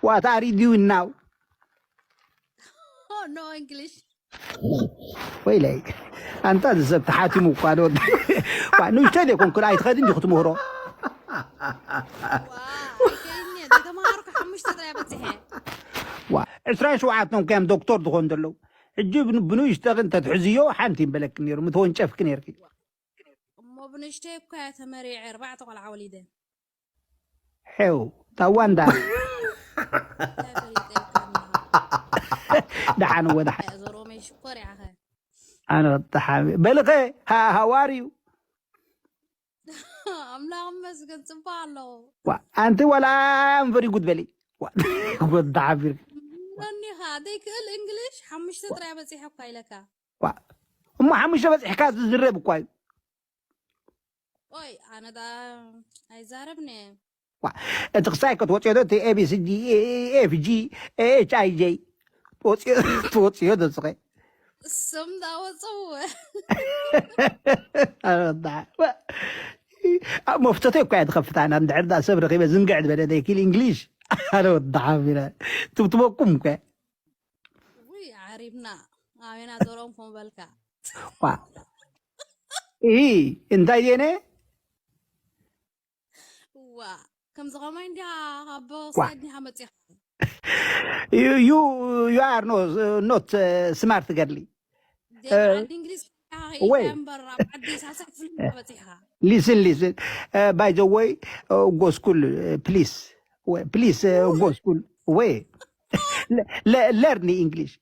What are you doing now? Oh, no English. ወይለይ ኣንታ ዝሰብ ተሓቲሙ እኳ ዶ ንእሽተይ ዘይኮንኩ ኣይትኸድን ዲኹ ትምህሮ ኣይከይድኒ ዘይተምሃርኩ ሓሙሽተ ጥራይ በፂሐ። ዕስራን ሸውዓተን ከዮም ዶክተር ዝኾን ዘለዉ ሕጂ ብንእሽተኺ እንተትሕዝዮ ሓንቲ ይበለክ ነይሩ ምተወንጨፍክ ነርኪ። እሞ ብንእሽተይ እኳ እየ ተመሪዐ ኣርባዕተ ቆልዓ ወሊደ። ሄው ታዋንዳ ደሓን ወደ ዞሮመይ ሽኮር ያኸ ኣነ ወጣሓ በልኸ ሃዋር እዩ ኣምላኽ መስገን ፅባ ኣለዉ ኣንቲ ወላ እንፈሪ ጉድ በሊ ወጣሓ ቢር ኒኻ ዘይክእል እንግሊሽ ሓሙሽተ ጥራይ በፂሐ እኳ ኢለካ እሞ ሓሙሽተ በፂሕካ ዝዝረብ እኳ እዩ ኦይ ኣነ ዳ ኣይዛረብን እቲ ክሳይ ክትወፅዮ ዶ እቲ ኤቢሲዲ ኤፍጂ ኤች ኣይ ጀይ ትወፅዮ ዶ ስኸ ስም ዳወፅው መፍተቶ እኳ እያ ትኸፍት ኣና እንድሕር ዳ ሰብ ረኺበ ዝንግዕ ዝበለ ዘይክል እንግሊሽ ኣነ ወዳሓ ትብትበኩም እኳ ውይ ዓሪብና ኣበና ዘርኦም ከም በልካ ዋ ኢ እንታይ ዜነ ዋ ከምዚ ከማይ እንዲያ ካብ ቦክሳይድ ዲኻ መፂኻ you you you are no not smart ገድሊ ዜና ዓዲ እንግሊዝ ወይ እምበር ኣብ ዓዲ ሳሳ ክፍል በፂኻ listen listen by the way go school please please go school ወይ learn English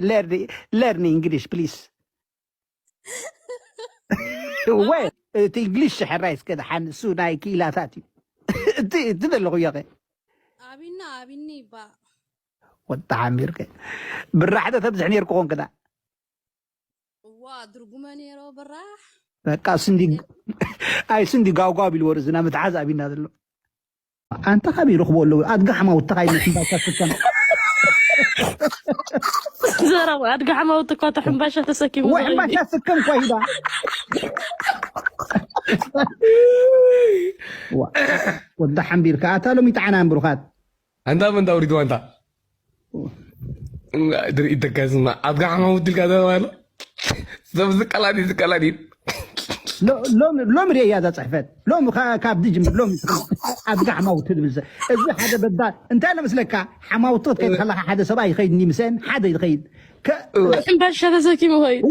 learn learn English please ወይ እቲ እንግሊሽ ሕራይ እስከ ደሓን እሱ ናይ ክኢላታት እዩ እቲ እቲ ዘለኹ እዮኸ ኣቢና ኣቢኒ ይባ ወጣ ሓሚርከ ብራሕተ ተብዝሕ ነርኩ ኮንክዳ እዋ ድርጉመ ነይሮ ብራሕ በቃ ስንዲ ኣይ ስንዲ ጋውጋው ቢልዎ ርእስና ምትሓዝ ኣቢና ዘሎ ኣንተ ካብ ይረኽቦ ኣለዉ ኣድጋ ሓማውትኻ ይመስል ባካ ስከም ዘረባ ኣድጋ ሓማውት እኳ ተሕምባሻ ተሰኪሙ ወይ ሕምባሻ ስከም እኳ ሂዳ ወዳ ሓምቢርካ ኣታ ሎሚ ጣዕና እምብሩኻት ኣንታ መን ዳውሪት ዋንታ ድርኢ ደጋዝማ ኣድጋ ሓማውት ድልካ ዘረባ ኣሎ ሰብ ዝቀላዲ ዝቀላዲ ሎሚ ርእያ እዛ ፅሕፈት ሎሚ ካብ ድጅምር ሎሚ ኣድጋ ሓማውት ትብል እዚ ሓደ በዳ እንታይ ለመስለካ ሓማውት ክትከይድ ከለካ ሓደ ሰብኣይ ይኸይድ ምሰን ሓደ ይኸይድ ሕምባሻ ተሰኪሙ ኸይድ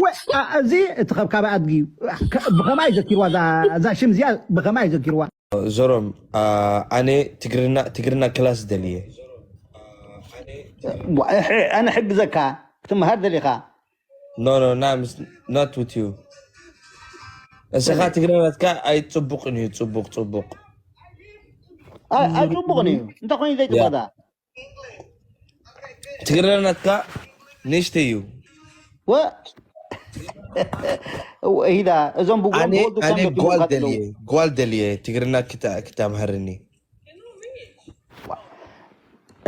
እዚ እቲ ከብካብ ኣድጊ እዩ ብኸማይ ዘኪርዋ እዛ ሽም እዚኣ ብኸማይ ዘኪርዋ ዞሮም ኣነ ትግርና ትግርና ክላስ ደልየ ኣነ ሕግዘካ ክትምሃር ደሊኻ no no not with you እስኻ ትግርና ናትካ ኣይ ጽቡቅን እዩ ጽቡቅ ጽቡቅ ኣይ ጽቡቅን እዩ እንታይ ኮይኑ ዘይጽቡቅ ዳ ትግርና ናትካ ንእሽተይ እዩ ወ ኢዳ እዞም ብጉሮም ኣነ ብወልዱ ኣነ ኮንዶ ጓል ትብሉ ደልየ ጓል ደልየ ትግርና ክታ- ክታምሃርኒ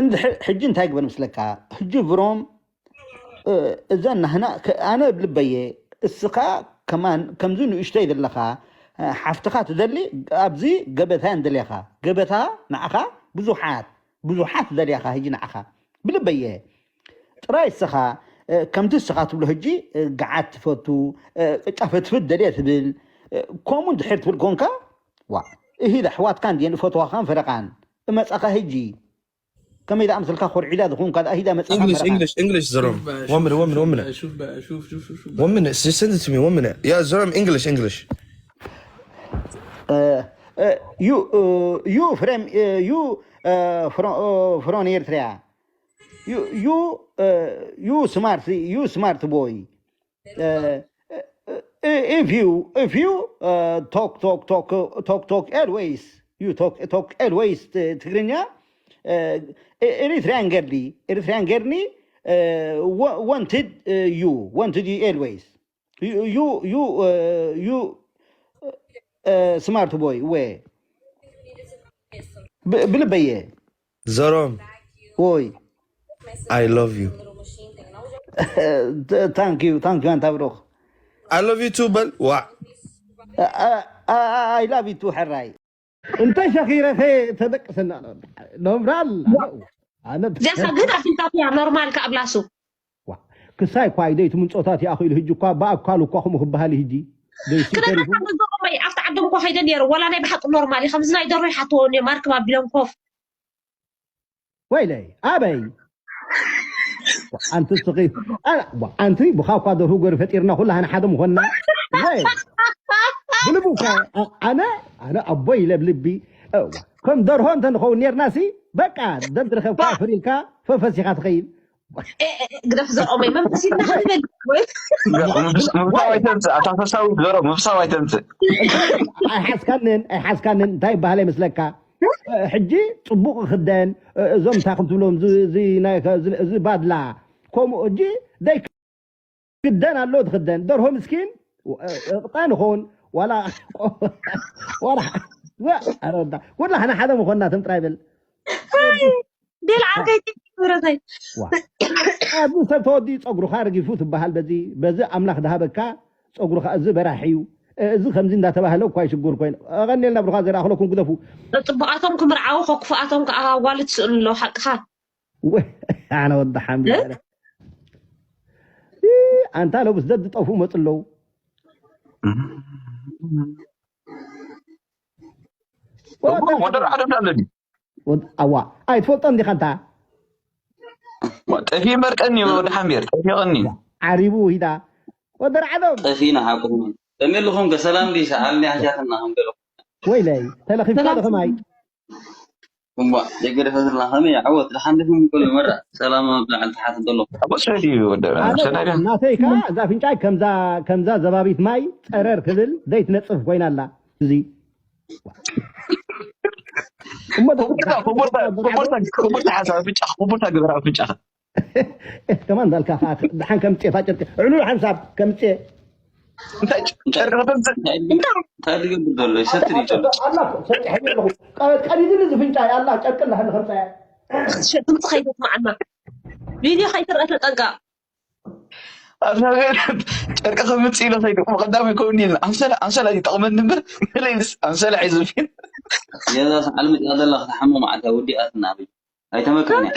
እንድሕር ሕጂ እንታይ ግበር ምስለካ ሕጂ ብሮም እዘን ናህና ኣነ ብልበየ እስኻ ከማን ከምዚ ንእሽተይ ዘለኻ ሓፍትኻ ትደሊ ኣብዚ ገበታ እንደልያኻ ገበታ ንዓኻ ብዙሓት ብዙሓት ደልያኻ ሕጂ ንዓኻ ብልበየ ጥራይ እስኻ ከምቲ እስኻ ትብሎ ሕጂ ገዓት ትፈቱ ቅጫ ፈትፍት ደልየ ትብል ከምኡ እንድሕር ትብል ኮንካ ዋ እሂድ ኣሕዋትካ እንድየን እፈትዋኻን ፈረቓን እመጻኻ ሕጂ ከመይ ዝኣምሰልካ ኮርዒዳ ዝኾንካ ደኣ ሂዳ መጻኻ English መረኻ English English ዘሮም one minute one minute one minute شوف بقى شوف شوف شوف شوف بقى one minute listen to me one minute yeah ዘሮም English English you you from from Eritrea you you you smart you smart boy uh, if you if you uh, talk talk talk uh, talk talk always you talk talk always ትግርኛ uh, ኤሪትሪያን ገርሊ ኤሪትሪያን ገርሊ uh, wa- wanted uh, you wanted you always you you you uh, you uh, smart boy way ብልበየ ዘሮም ወይ I love you thank you thank you ኣንታ ብሩኽ I love you too በል ዋ I love you too ሕራይ እንተ ሸኺረ ተደቅሰና ኖምራል ኣነ እዚኣ ሳግህድ ኣፊልካትያ ኖርማል ከኣብላሱ። ክሳይ እኳ ኢደይ እቲ ምንፆታት ይኣኽሉ። ህጂ እኳ ብኣካሉ እኳ ከምኡ ክበሃል እዩ። ህጂ ደይሲ ተሪፉ ክነግረካ መዘቆመይ ኣብቲ ዓዶም እኳ ከይደ ነይረ። ወላ ናይ ብሓቂ ኖርማል እዩ። ከምዚ ናይ ደሮ ይሓትዎ እኒኦም ኣርክብ ኣቢሎም ኮፍ ወይለይ ኣበይ ኣንቲ ስኺ ኣንቲ ብኻ እኳ ደርሁ ገሩ ፈጢርና ኩላህና ሓደ ምኾንና። ወይ ብልቡ እኳ ኣነ ኣነ ኣቦይ ኢለ ብልቢ ከም ደርሆ እንተ ንኸውን ነርና ሲ በቃ ደም ትረኸብካ ፍሪልካ ፈፈሲኻ ትኸይድ። ግደፍ ዘቆመይ መንፈስ ይናኸበል ወይ ምብሳው ኣይተምፅእ። ኣታ ፈሳዊ ዘሮ ምብሳው ኣይተምፅእ። ኣይሓዝካንን ኣይሓዝካንን እንታይ ይበሃል ይመስለካ? ሕጂ ፅቡቕ ክደን እዞም እንታይ ከም ትብሎም እዚ ባድላ ከምኡ ሕጂ ደይ ክደን ኣሎ ትክደን ደርሆ ምስኪን እቕጣን ይኸውን ዋላ ዋላ ወ- ኣረ ወዳ ኩላህና ሓደ ምኾንና ትም ጥራይ በል። ዴል ዓርከይ ብረተይ ኣብዚ ሰብ ተወዲ ፀጉርኻ ረጊፉ ትበሃል በዚ በዚ ኣምላኽ ዝሃበካ ፀጉርኻ እዚ በራሕ እዩ እዚ ከምዚ እንዳተባህለ እኳ ይሽጉር ኮይኑ ኣቐኒልና ብሩኻ ዘርኣኽለኩም ግደፉ። ፅቡቃቶም ክምርዓው ከክፉኣቶም ከዓ ኣዋልድ ስእሉ ኣለዉ ሓቅኻ። ወይ ኣነ ወዲ ሓምድ ኣንታ ለውስ ደድ ጠፉ መፁ ኣለዉ። ወደር ዓደም ኣለኒ ኣዋ ኣይትፈልጦ እንዲኻ እንታ ጠፊ መርቀኒ ወዲ ሓምቤር ጠፊቐኒ ዓሪቡ ሂዳ ወደር ዓደም ጠፊና ሓቁ ከመይ ኣለኹም ከሰላም ዲ ሰዓልኒ ሓሻትና ከም ገለ ወይለይ ተለኺፍካ ዶ ከማይ እምባ ደገደፈትና ከመይ ዓወት ዝሓንደፍም ኩሉ መራ ሰላም ኣብ ላዕሊ ተሓት ዘሎ ኣቦ ሰዲ ወደር ሰናዳ ናተይ ከ እዛ ኣፍንጫይ ከምዛ ከምዛ ዘባቢት ማይ ፀረር ክብል ዘይትነፅፍ ኮይና ኣላ እዚ እሞ ክቡርታ ክቡርታ ክቡርታ ክቡርታ ሓሳብ ብጫ ክቡርታ ግበር ኣብ ብጫ ከማን እንዳልካ ከዓ ድሓን ከምፅኤ እታ ጨርቂ ዕሉል ሓንሳብ ከምፅኤ እንታይ ጨርቂ ከተምፅእ እንታይ ድገብር ዘሎ ይሰትር እዩ ዘሎ ኣላ ሰጢሐ ኣለኹ ቀዲድኒ ዝፍንጫ ኣላ ጨርቂ እንዳሃኒ ከምፀያ ድምፂ ከይተስማዓና ቪድዮ ከይትርአ ተጠንቀቕ ኣብዛ ገለ ጨርቂ ከምፅእ ኢለ ከይዱ ቀዳሚ ከውኒ ኢልና ኣምሰላ ኣምሰላ ይጠቕመኒ እምበር ገለይንስ ኣምሰላ ሒዙ ፊን የዛ ሰዓል መፅኣ ዘላ ክትሓሞ ማዓልታ ወዲኣትና ኣበይ ኣይተመክሕን እያ